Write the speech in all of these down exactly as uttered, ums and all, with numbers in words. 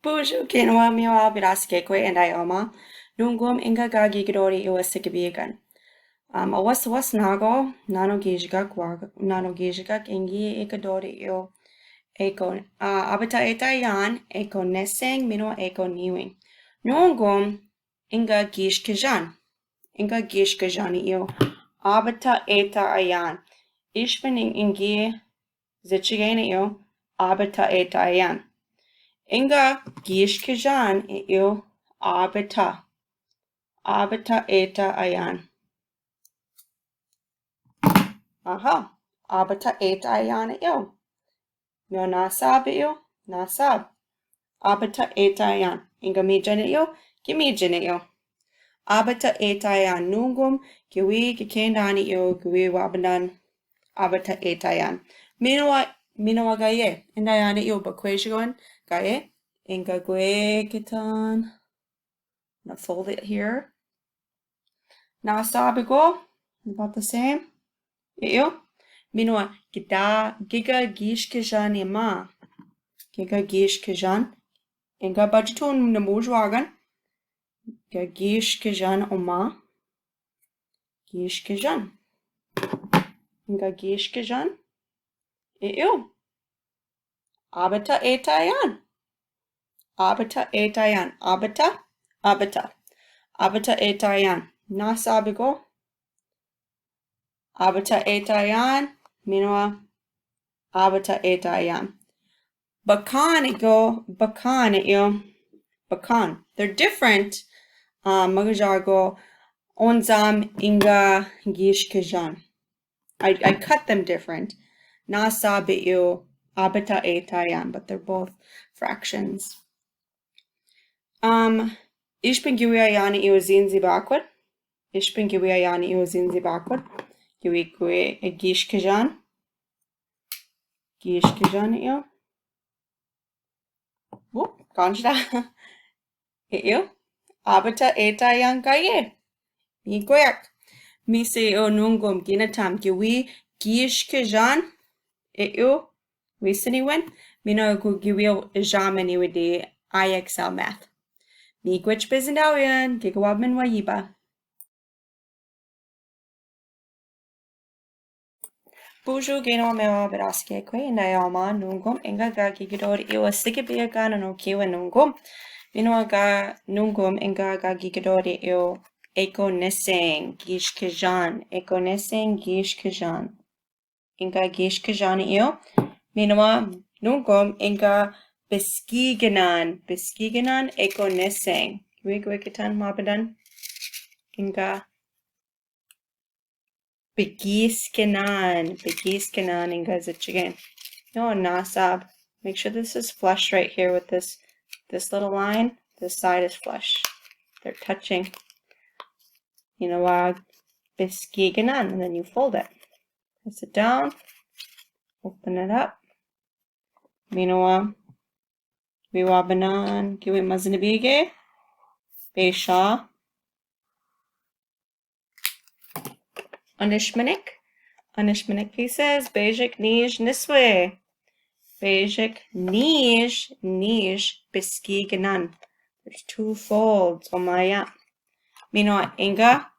Bonjour, kinawa miwa, birasike kwe, and I oma. Nungum, inga ga gigidori iwa sikibigin. Um, awas awas nago, nano gijigak wa, nano gijigak ingi ikadori iw. Eko, uh, abata eta yan, eko neseng, mino eko niwing. Nungum, inga gijkijan. Inga gijkijan iw. Abata eta ayan. Ishpin ingi zitchigena iw. Abata eta ayan. Inga gijkijan iw. Abata. Abata eta ayan. Aha. Abata eta ayan iw. No nasab iw, nasab. Abata eta yan. Inga mijan iw, gimijan iw. Abata eta yan. Nungum, giwi, gikendan iw, giwi wabanan. Abata eta yan. Minowa, minowa gaye. Inda yan iw bakwejigon gaye. Inga gwe ketan. Now fold it here. Nasab igo, about the same. Iw. Minowa, gida, giga gijkijan ima. Giga gijkijan. Inga bajitun na mujwagan. Giga gijkijan uma. Gijkijan. Inga gijkijan. Iw. Abata eta yan. Abata eta yan. Abata, abata. Abata eta yan. Nasab igo. Abata eta yan. Minowa. Abata eta yan. Bakan igo, bakan iw. Bakan. They're different. Um, magajago. Onzam inga gijkijan. I, I cut them different. Nasab iw, abata eta yan, but they're both fractions. Um, ishpin giwi ayan iw zinzi bakod. Ishpin giwi ayan iw zinzi bakod. Giwi gwe, eh, gijkijan. Gijkijan iw. Whoop, kanjda. Iw. Abata eta yan gaye. Mi gweak. Mi se iw nungum ginatam giwi gijkijan. Iw. Wi siniwen. Mino gu giwi jaman iwidi I X L math. Mi gwich bizindawian, gigawaman wa yiba. Bonjour, ginawa miwa, birasike kwe, inda yoma nungum, inga ga gigidori iw, sikibiya ga nano kiwa nungum. Minowa ga nungum, inga ga gigidori iw, eko neseng, gijkijan, eko neseng, gijkijan. Inga gijkijan iw. Minowa nungum, inga biskiganan, biskiganan, eko neseng. Wig, wig, itan, mabadan. Inga Bigiskinan, bigiskinan, inga zitchigan. No, nasab. Make sure this is flush right here with this, this little line. This side is flush. They're touching. Minowa biskiganan, and then you fold it. Press it down. Open it up. Minowa. Giwi wabanan, giwi mazinibige. Beshå. Anishmanik. Anishmanik pieces. Bejik nij niswe. Bejik nij, nij biskiganan. There's two folds. Omaya. Minowa inga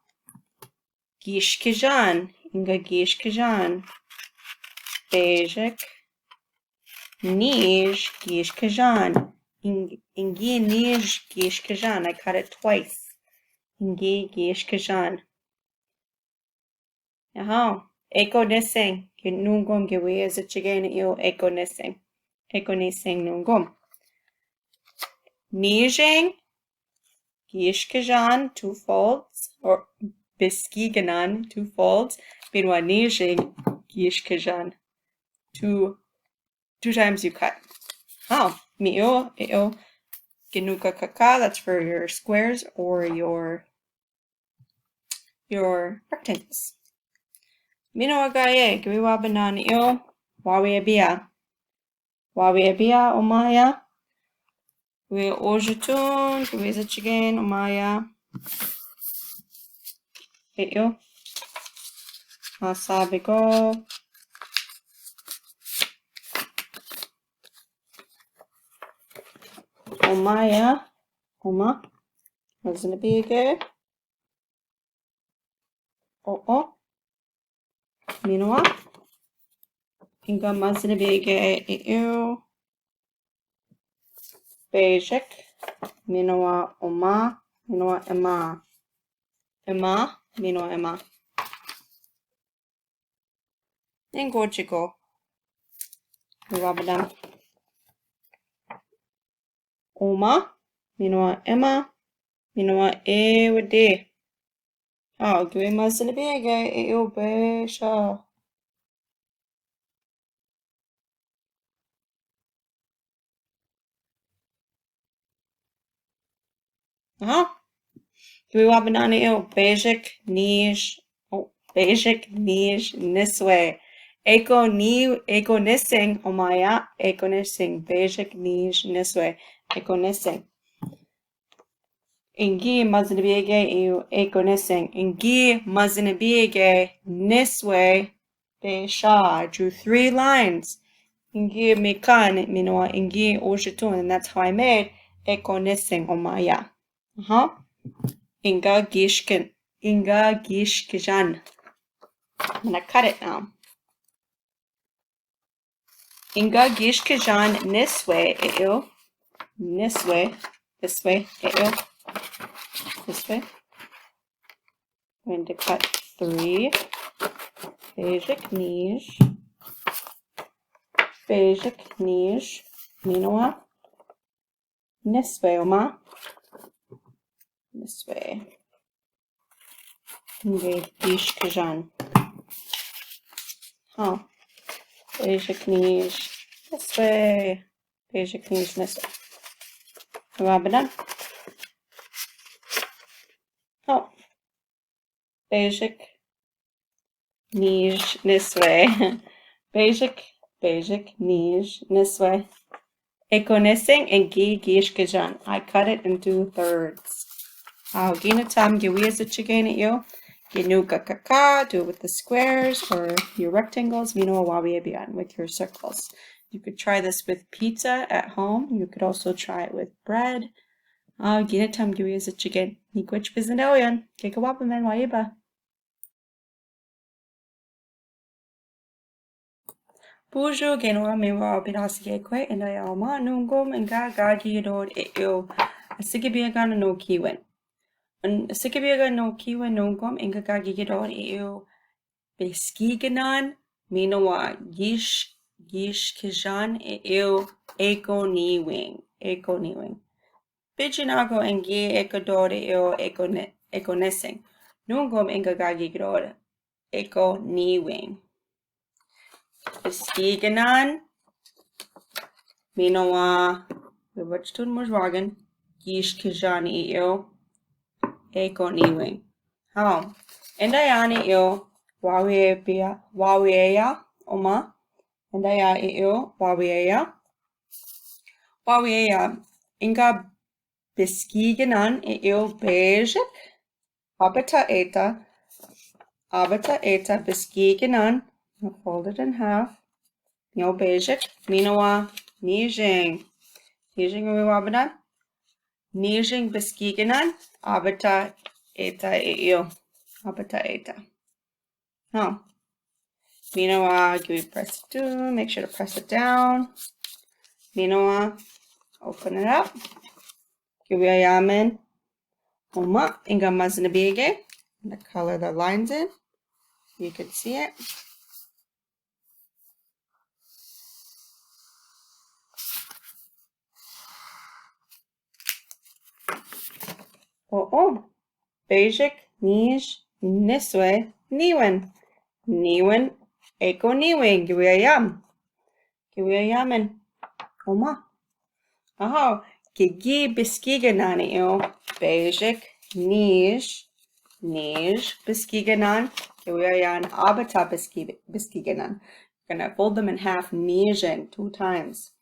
gijkijan, inga gijkijan. Bejik nij gijkijan. Ing-, ingi nij gijkijan. I cut it twice. Ingi gijkijan. Aha. Eko neseng. Gi nungum giwi zitchigan iw eko neseng. Eko neseng nungum. Nijeng gijkijan, two folds, or biskiganan, two folds. Minowa nijeng gijkijan, two, two times you cut. Oh, mi iw, iw. Ginuka kaka, that's for your squares or your, your rectangles. Minowa gaye, giwi wabanan iw, wawi abiya. Wawi abiya, omaya. Giwi ojutun, giwi zitchigan, omaya. Iw. Masabigo. Omaya, oma, mazinabiyege. O, o. Minowa. Inga mazinabiyege, e, u. Bejek. Minowa, oma. Minowa, ema. Ema. Minowa, ema. Inga jiko. Wabadam. Oma, minowa, ema, minowa, ewede. Aw, giwe mazinabiyege, e, u, besha. Aha. Giwe wabanan, e, u, bejek, nij, o, bejek, nij, niswe. Eko ni, eko niseng, omaya, eko niseng, bejek, nij, niswe. Eko niseng. Ingi mazinabiyege, e, u, eko niseng. Ingi mazinabiyege, niswe. Besha, I drew three lines. Ingi mi kan, minowa, ingi oshitun, and that's how I made eko niseng, omaya. Aha. Inga gishkin, inga gishkijan. I'm gonna cut it now. Inga gishkijan niswe, e, u. Niswe, this way, e, u. This way. Going to cut three. Bejek, nij. Bejek, nij. Minowa. Niswe, oma. Niswe. Inga gishkijan. Ha. Bejek, nij. Niswe. Bejek, nij, niswe. Wabanan. Ha. Bejek, nij, niswe. Bejek, bejek, nij, niswe. Eko niseng, ingi gishkijan. I cut it into thirds. Aw, gina tam, giwiya sa chicken yo. Ginu kakaka, do it with the squares or your rectangles. Minowa, wawiya biyaan with your circles. You could try this with pizza at home. You could also try it with bread. Aw, gina tam, giwiya sa chicken. Ni kwech bizin daw yan. Keka wapamen, wawiya ba. Bonjour, geno a me wa binasi ge kwe, and I am a nungom and ga gagi dod e o. A sigi biagan no kiwen. An a sigi biagan no kiwen nungom and ga gagi dod e o. Beskiganan, minowa, gish, gishkijan e o, eko niwing, eko niwing. Pijinago ingi eko dod e o, eko ne, eko nesing. Nungom and ga gagi dod. Eko niwing. Beskiganan. Minowa. Wewajtun mojwagan. Gishkijan e o. Eko niwing. Hao. Enda yani e o. Wawiya bia. Wawiya. Oma. Enda ya e o. Wawiya. Wawiya. Inga beskiganan e o bejek. Abata eta. Abata eta beskiganan. I'll fold it in half. Ni o bejek. Minowa. Nijing. Nijing o wabanan. Nijing beskiganan. Abata eta e o. Abata eta. Huh. Minowa, giwi press it down. Make sure to press it down. Minowa, open it up. Giwi ayamen. Oma, inga mazinabige. I'm gonna color the lines in. You can see it. O, o. Bejek, nij, niswe, niwen. Niwen, eko niwen, giwi ayam. Giwi ayamen. Oma. Aha, gigi beskiganan e o. Bejek, nij, nij, beskiganan. Giwi ayan, abata beski, beskiganan. We're gonna fold them in half, nijing, two times.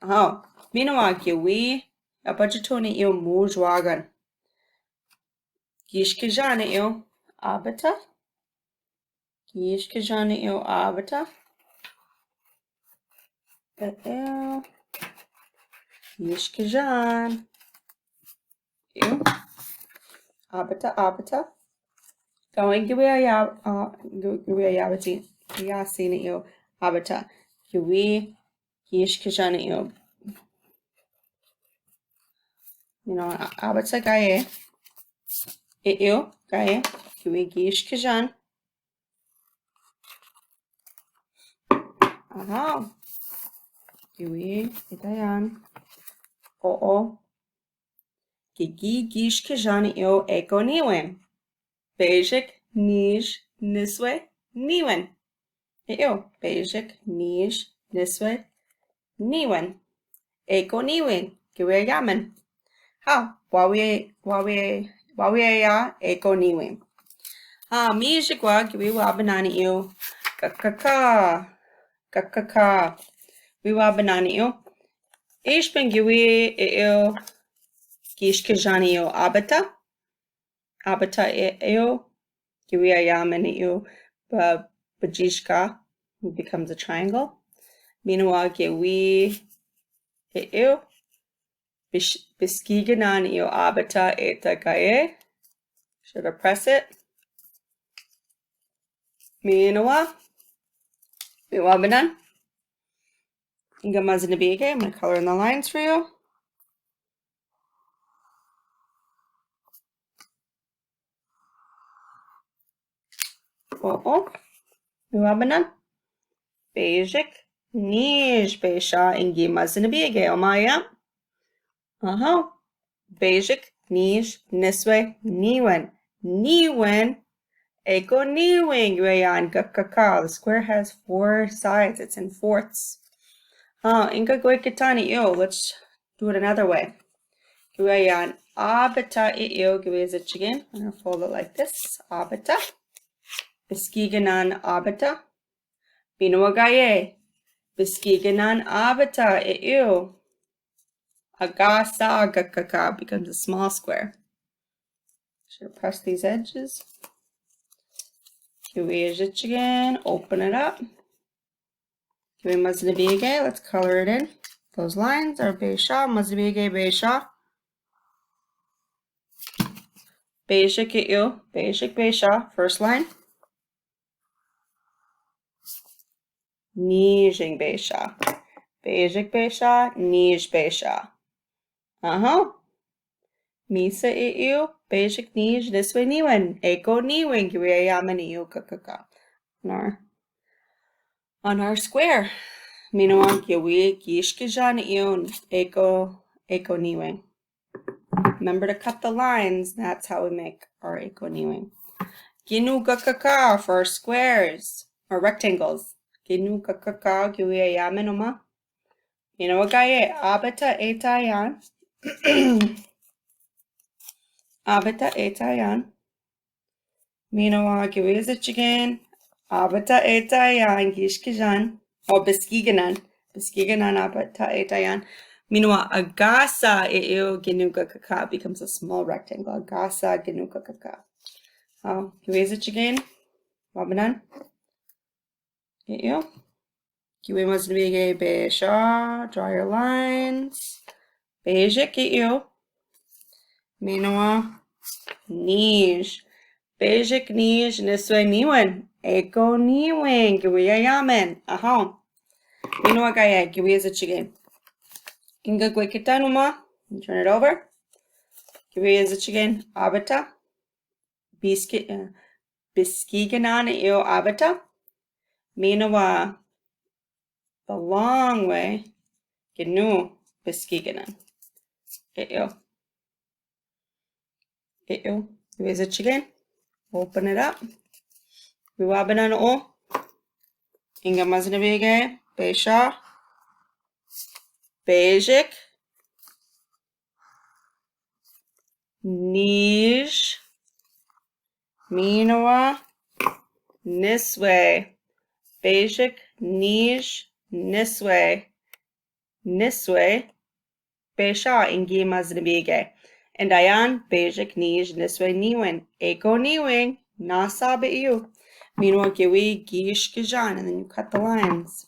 Aha, minowa giwi, apatatoni e o mojwagan. Gishkijan e o abata. Gishkijan e o abata. E o. Giskizan. Eyo. Abata, abata. Gawin giwia ya, uh, giwia ya bati. Ya sini eyo. Abata. Giwi giskizan eyo. You know, abata gaye. Eyo, gaye. Giwi giskizan. Aha. Giwi, ita yan. Oo. Gigi giskizan eyo eko niwen. Bejik nij niswe niwen. Eyo, bejik nij niswe niwen. Eko niwen, giwi a yamen. Ha, wawi, wawi, wawi ya eko niwen. Ha, mijik wa giwi wabanani eyo. Kakaka, kakaka. Wiwa banani eyo. Ijben giwi eyo. Giskizan eyo abata. Abata eyo. Giwi a yamen eyo. Ba, bajishka. It becomes a triangle. Miniwa giwi eyo. Bis-, biskiginan eyo abata eta gaye. Should I press it? Miniwa. Wiwa banan. Inga mazinibigay. I'm gonna color in the lines for you. Oo. Wiwa banan. Bejik nij besha ingi mazinibigay. Omaya. Aha. Bejik nij niswe niwen. Niwen. Eko niwen. Giwi a yan kakaka. The square has four sides. It's in fourths. Ha, inga giwi kitani eyo. Let's do it another way. Giwi a yan abata eyo. Giwi is it again. I'm gonna fold it like this. Abata. Biskiginan abata. Miniwa gaye. Biskiginan abata eyo. Agasa kakaka becomes a small square. Should press these edges. Giwi is it again. Open it up. Giwi mazinibigay. Let's color it in. Those lines are besha, mazinibigay besha. Bejik eyo, bejik besha. First line. Nijing besha. Bejik besha, nij besha. Aha. Misa eyo, bejik nij niswe niwen. Eko niwen, giwi a yamen eyo kakaka. On our, on our square. Miniwa giwi giskizan eyo eko, eko niwen. Remember to cut the lines. That's how we make our eko niwen. Ginu kakaka for squares or rectangles. Ginu kakaka, giwi a yamen oma. Miniwa gaye, abata eta yan. Abata eta yan. Miniwa giwi is it again. Abata eta yan giskizan. O biskiginan. Biskiginan abata eta yan. Miniwa agasa eyo ginu kakaka becomes a small rectangle. Agasa ginu kakaka. O, giwi is it again. Wa banan. Eyo. Giwi mazinibigay besha, draw your lines. Bejik eyo. Miniwa nij. Bejik nij niswe niwen. Eko niwen. Giwi a yamen. Aha. Miniwa gaye. Giwi is it again. Inga giwi kitani oma. Turn it over. Giwi is it again. Abata. Biski, eh, biskiginan eyo abata. Miniwa the long way. Ginu biskiginan. Eyo. Eyo. Giwi is it again. Open it up. Wiwa banan o. Inga mazinibigay. Besha. Bejik. Nij. Miniwa. Niswe. Bejik nij niswe. Niswe. Besha ingi mazinibigay. And ayan bejik nij niswe niwen. Eko niwen. Nasa be eyo. Miniwa giwi giskizan. And then you cut the lines.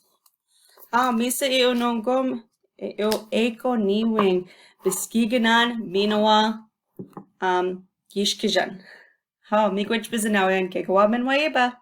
Ha, misa eyo nongo. E, e, e ko ni weng, biskiknan, minowa, um, gishkijan. Ho, miigwedj bizinawiyan ke kawa men waiba.